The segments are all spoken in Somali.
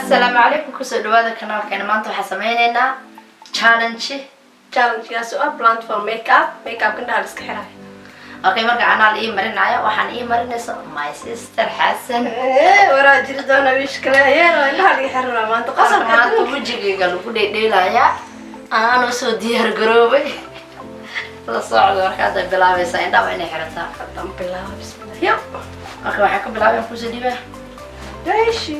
Asalaamu calaykum, kusoo dhawaada kanaalkeena. Maanta waxaa sameyneynaa challenge. Challenge-gaas oo ah blindfold makeup, makeupka indhaha la iska xirayo. Okay, marka anaa la ii marinaayo, waxaan ii marinaysa my sister Xasan. Waraa jiri doona wiish kale ayeero indhaha laga xiranaa maanta qosolka maanta adduunka. Wejigayga lagu dheydheelayaa, anoo soo diyaar garoobay. La socdo, marka hadda bilaabaysaa, indhaha waa inay xirataa. Haddaan bilaabo, bismillah, yo. Marka waxaa ka bilaabay kusoo dhibaa. Dayshi.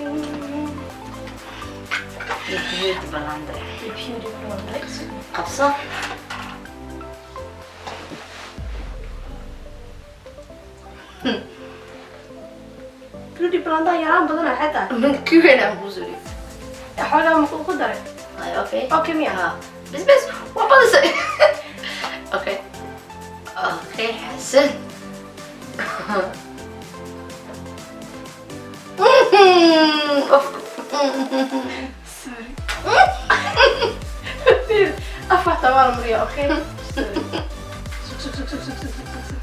Iyo beauty blender. Beauty blender. Qabso. Beauty blender yaraan badan xataa. Kii weyn aan kusoo dhib. Xoogaa ma ku daray? Ay, okay. Okay miya? Ha, bas bas, waa badisay. Okay, Xasan. Sorry, afarta waa la mariya. Okay, sorry. Sug, sug, sug, sug, sug, sug, sug, sug.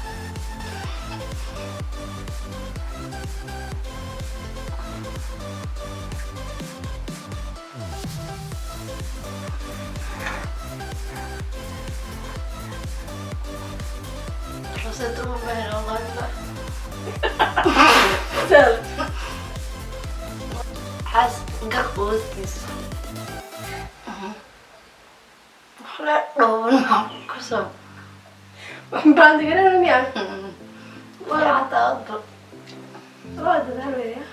Rosetta uma baahna, wallahi. Sal. Xaas garka hoostiisa waxla dhooban maa kusoo. Wax blend gareyn miya? Waa xataa adba. Waa dadaal weya.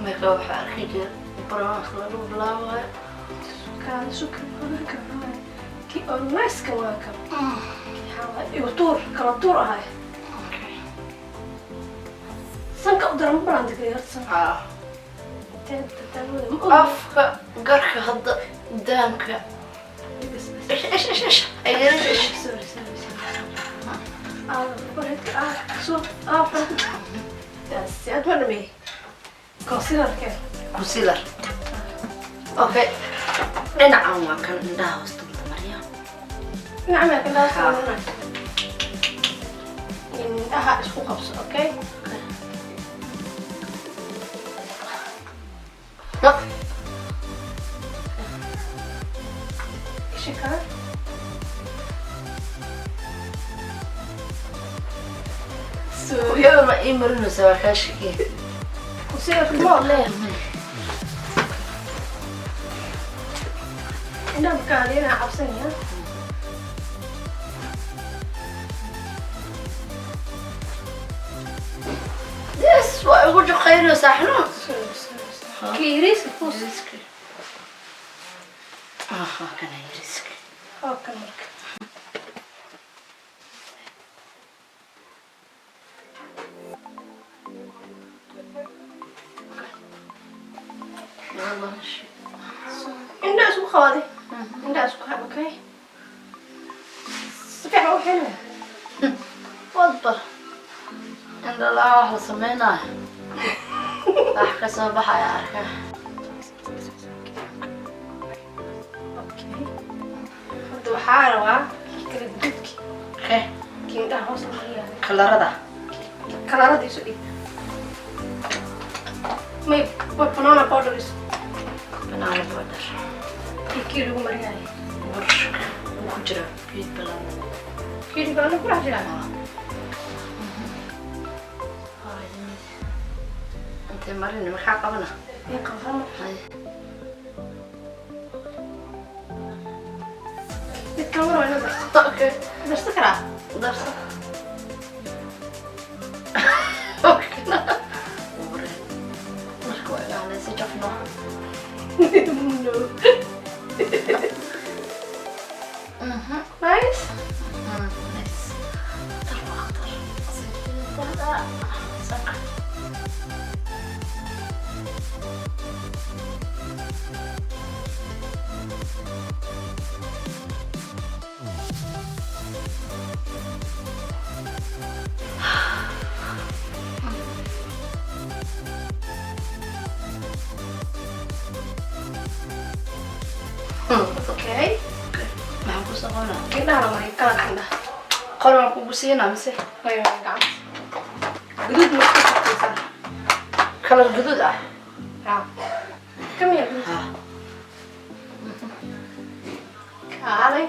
Marka waxaa arki jira barnaamijka lagu bilaabayo. Kaan sukar badan kan kii oo nice-ka waa kan. Waxaa igu tuur kala tuur ahay. Sanka u daran blend gareey horta sanka. Intee dadaalooda ma ogi. Afka, garka, hadda daanka. Bas, bas. Ish ish ish ish, aygarin ish. Sorry, sorry, sorry. Ah, foreheadka, ah, soo, ah, forehead. Yes, aad ma dhameeyey. Concealer-kee? Concealer, okay. Dhinacan waa kan indhaha hoosta la mariyo. Dhinaca maa kan dhaaf saaranay? Indhaha isku qabso, okay? Isha kale. Sorry. Iyada ma ii marinaysa? Waa kaa shakiya. Concealer-ka ma Leeyahay. Indhaha markaa hadiyana cabsanaya. Yes, waa igu juqaynaysaa xanuun. Sorry, sorry, sorry. Kii yariiska kuus. Aha, kana yariiska. Oo kan marka. Indhaha isku qabaday. Indhaha isku hab, okay? Si fiican u xilmi. Wadbar indha la-aan wax la sameynaayo, wax ka soo baxaya arkaa. Okay. Hadda waxaa rabaa kii kala guduudki. Okay. Kii indhaha hoos laga yaabay. Kalarada. Kalarada isu dhig. May banana powder isu. Banana powder. Kii kii lagu marinayo. Burushka wuu ku jira beauty blender. Kii lagu ku dhex jiraa. Intee marini? Maxaa qabana? Ii qabsama. Hay. Mid kale mar waa inoo darso. Okay. Darso karaa? Darso. Marka waa ilaalinaysa jafno. No. Nice. Nice. Akhtar waa akhtar. Sanka. Okay. Maxaan ku soconaa? Indhaha la mariyo, kalarka indhaha. Qoran kugu siinaa mise? Maya, gacanta guduud ma isku shaqaysaa? Kalar guduud ah. Ha, come here. Kaalay.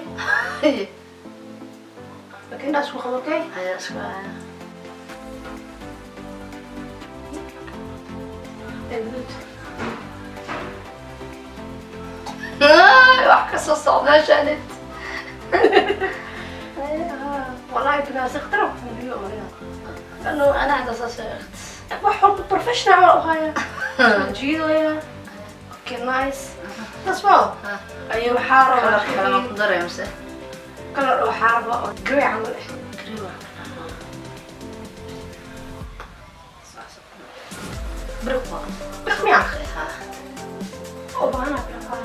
Okay, indhaha isku qabo, okay? Ayaa isku haya. Guduud. Ay, wax ka soo socda meeshaanid. Wallahi binaasi khatar ku mariyo mariyo. Ano ana hadda soo sheegт. Wax walba professional waa u hayaa, soo jiidaya. Okay, nice, that's well. Ayo, waxaa rabaa Kalar kale ma ku daray mise? Kalar waxaa rabaa oo grey camal ah. Grey waa. Briq waa. Briq miyaa? Ha. Oo baahana briq waa.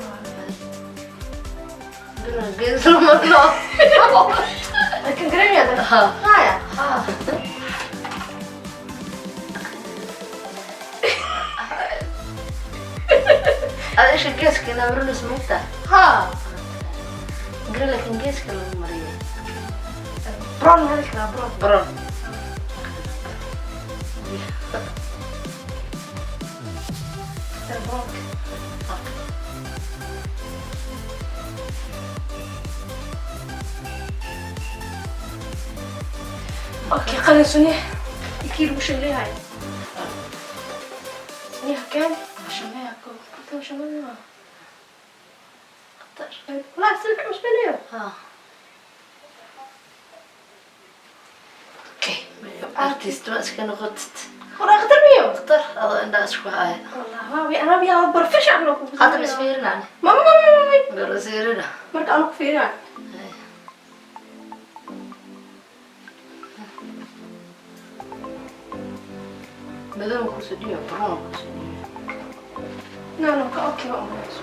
Briq gees lama marno. Laakiin grey miyaa? Ha. Haya. Ha. Ada isha geeska inaa marinayso maogtaa? Ha. Grey, laakiin geeska lagu mariyay. Brown ma heli karaa, brown? Brown. Brown. Okay, qalin sunniya kii lagu shanleeyahay, sunniyaha keen. Shanleeya ko inta shanleeya. Khatar. Wallahi si fiican u. Ha. Okay. Artist ma iska noqotid. Wallahi khatar miyo. Khatar adoo indhaha isku haya. Wallahi waa anaa biyaa professional ku. Hadda ma isfiirinaan? Ma. Bal isfiirina. Marka aan ku fiirinayo. Madow kusoo dhiiba, brown kusoo dhiiba. No, ka okay waa umalayso.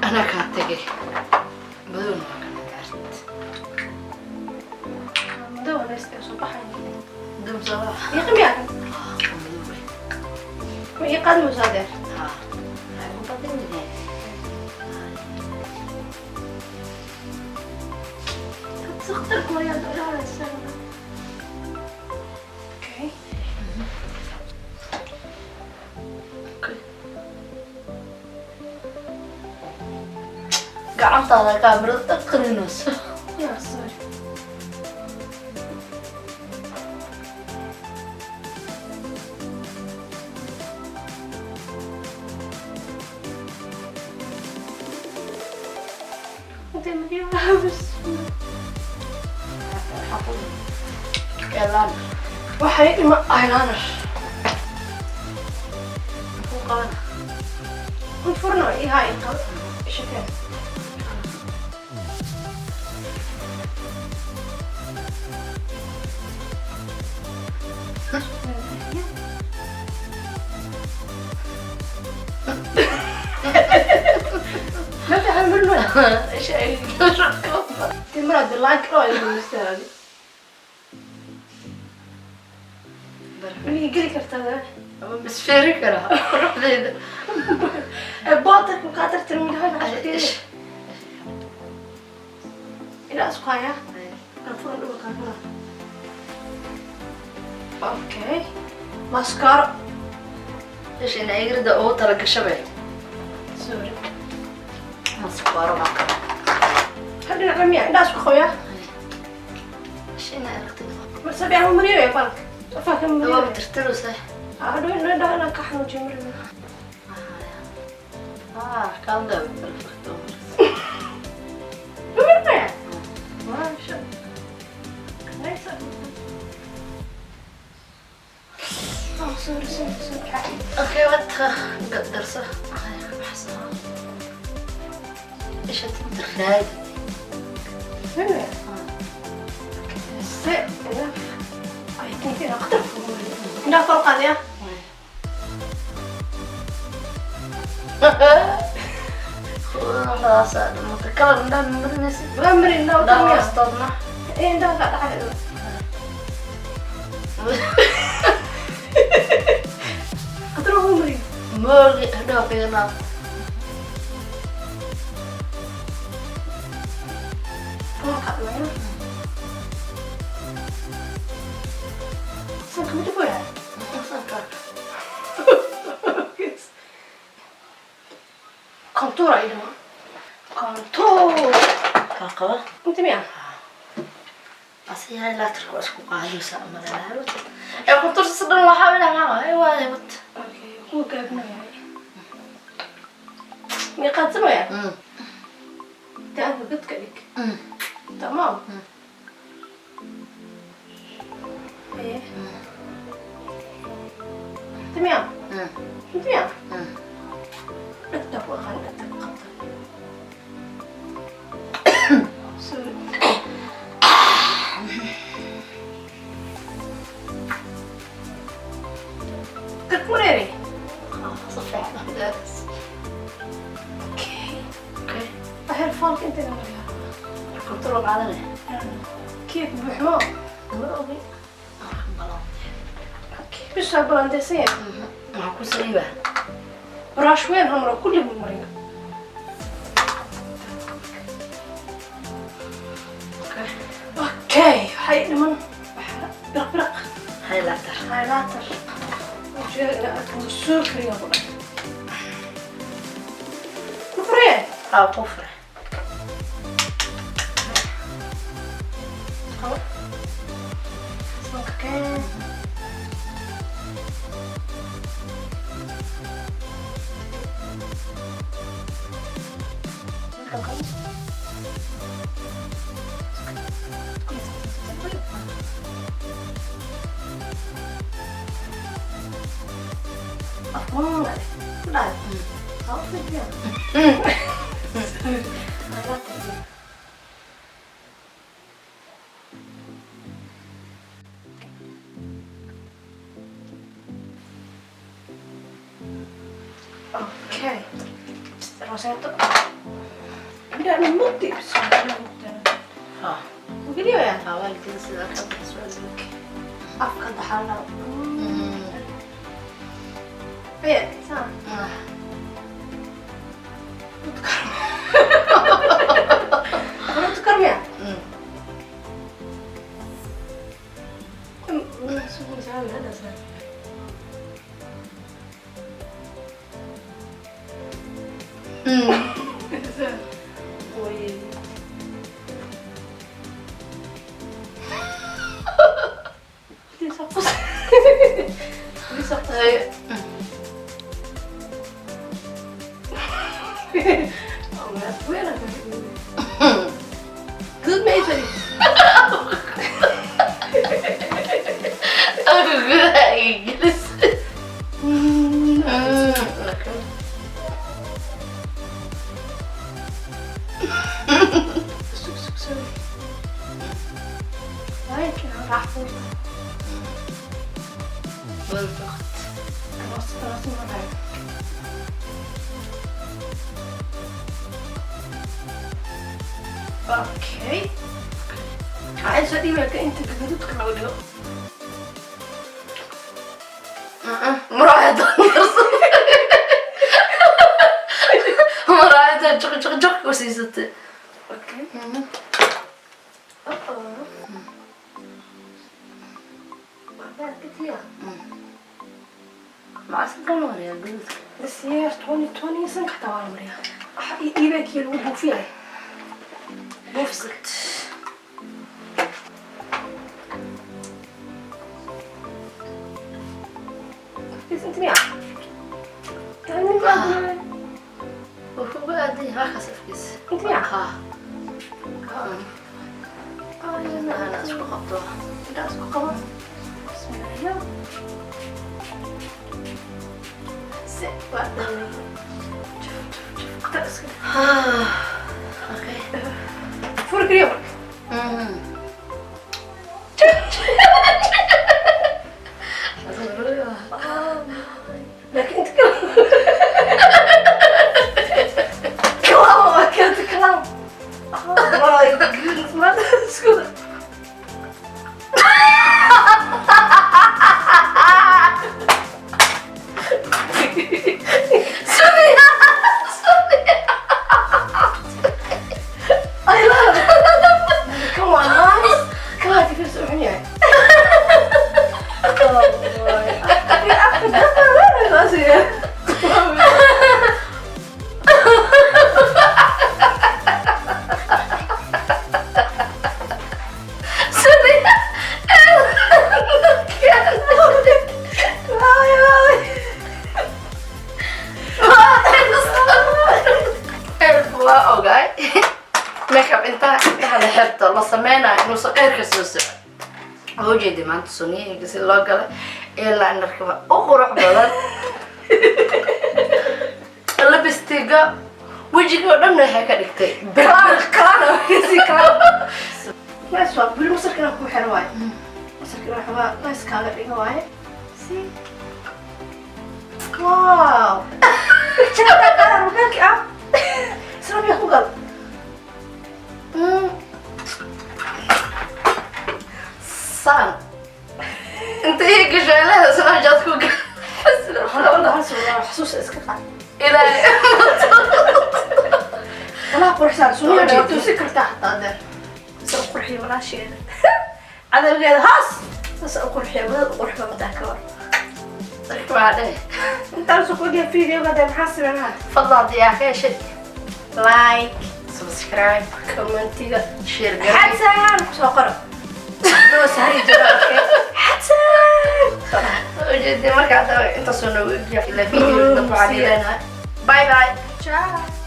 Anaa kaa tegay. Madowna waa kana gaartid. Madow haysta soo baxay. Madow soo bax. Iiqa miyaa? Ah, madow wey. Ma ii qaadi maysaa deer? Ha. Waxay u badan yihiin. Khatar mariyaa ilaalaysa. Okay. Okay. Gacantaada kaamirada dhaqaninayso. Yeah, sorry. Intee mariyaa bas. Elaan. Waxay dhima eyeliner. Muxuu qabana? Un furno ii haa ii qabo. Shakeen. ما في حل منه. ايش اي تمرد اللايك لو يستاهل. من يقري kartaa. Isfiiri karaa quruxdayda. Bootarka maqaatar tirmidaha ilaa isku haya aan furan dhulka kaafura. Okay, mascara. Isha ina igrida ugu tala gashabe. Sorry. Maskuaro baa qaba. Hal dhinac miya indhaha isku qabaya? Isha ina aragtid. Marse biyaha mariyo ya balka afaa ka mariyo. Waa tirtiraysaa. Hadhow indhaha inaan ka xanuujiyo mariyo. Ah, kalda perfecto. Ma marinaya maasha nice. Oh, sorry, sorry, sorry. Okay, waad darso. Ay, ka baxsan. Isha tinta raadi. Really? That's it. Enough. I think inaan khatar ku mariyo. Indhaha kor qaadaya. Quruxdaasaa dhimatay. Kalar indhaha ma marinaysid? Waa marin indhaha. Indhaha miyaa? hoostoodna. Ee, indhaha ka dhacay. Khatar ugu mariyo. Moogi hadhow fiirnaa. Marka Contour ay dhiman. Contour. Kaa qaba. Inta miya? Ase highlighterka waa isku qaadaysaa ama ee contour si dhan waxaa ilaa maa ay waaye wat. Okay, kuwa gaabinaya. Meeqaad samaya? Taada dadka dhig. Tamaam. Haye. Inta miya? Inta miya? Dhagta ku aqaan, dhagta ku qabta. Sorry. Garka mareeray? Si fiican. Okay. Okay. Waxyar foolka inta la mariyaa. Contour waa qaadanaya. Keek buuxmo. Ma ogi. Okay. Bisha balandaysan yahay. Maxaa ku saliiba? Brush weyn hamro kulli buu mariyaa. Okay. Okay, waxay dhiman waxa biraq biraq. Highlighter. Highlighter. Wajiga ina aad ugu soo kariyo ku dhan. Ku furee. Haa, ku fure. Qabo. Sanka keen. Halkan qabo. Afwan, ku dhacay. Ha u fidiyaa. Highlighter. Okay. Roseto. Midhaan mugdi bis. Haa. Geliyo. Haa, waa geli sida ka soo. Afka daxala. Aye, saan. Runtu karmiya? Way. Lisa qus. Lisa qus. Guud ma ifadi. Afka gudaha ay gelis. Sug sug sorry. Ay, kina raaxo. Balbaqt. Roos roos ma raay. Okay. Waxay soo dhiibaya inta gaduudka lagu dhigo. Muraayada muraayada jiq jiq jiq ku siisatay. Okay. Uh-oh. Waxbaa ka tiya. Macsan kan mariyaa gaduudka. This year 2020 sanka xataa waa la mariyaa. Waxa ii dhiibaya kii lagu buufiyay. Buufis. Afkiisa inta miyaa? Tani ma aadna. Wuxuu uga aadan yahay wax kaas afkiisa. Inta miyaa? Haa. Ay, Ana isku qabto. Indhaha isku qabo. Bismillah. Se waa dhamay. Jaf jaf jaf. Qata iska dhig. Okay. Furi kariyo marka. Laakiin inta kale. Kalaam waa keenta kalaam. Oh my goodness, maanta isku Sorry. Sorry. I love it. Come on, nice. Come on, tifir soo xun yahay. Oh my. Afka Waa ujeeday maanta sunniyahayga si loo galay, eyelinerkaba u qurux badan, lipsticka wejiga oo dhan waxay ka dhigtay. Nice waa weli. Masarkana ku xiro waaye, masarkana waxoogaa nice kaaga dhiga waaye. See, wow, picture magaalki ah isla ku gal. Saan inta ii gasho ilaha Snapchat ku gal. Xasuus iska qaad. Ilaahay. Walaa quruxsaan sunnada waa tusi kartaa xataa deer sa u qurxiyo walaasheeda, cadowgeeda hoos sasa u qurxiyo, wadaad u qurux badan ka war. Marka waxaa dhehe. Intaan soo kordhiya videoga dee, maxaa sameynaa? Fadlan haddii aa ka heshay, like, subscribe, commentiga, share garay. Xasan kusoo qoro doo sahri jiro. Okay, Xasan. Ujeedin marka hadda intaasoo noogu egya ilaa video dambe waxaan ileenahay bye bye. Ciao.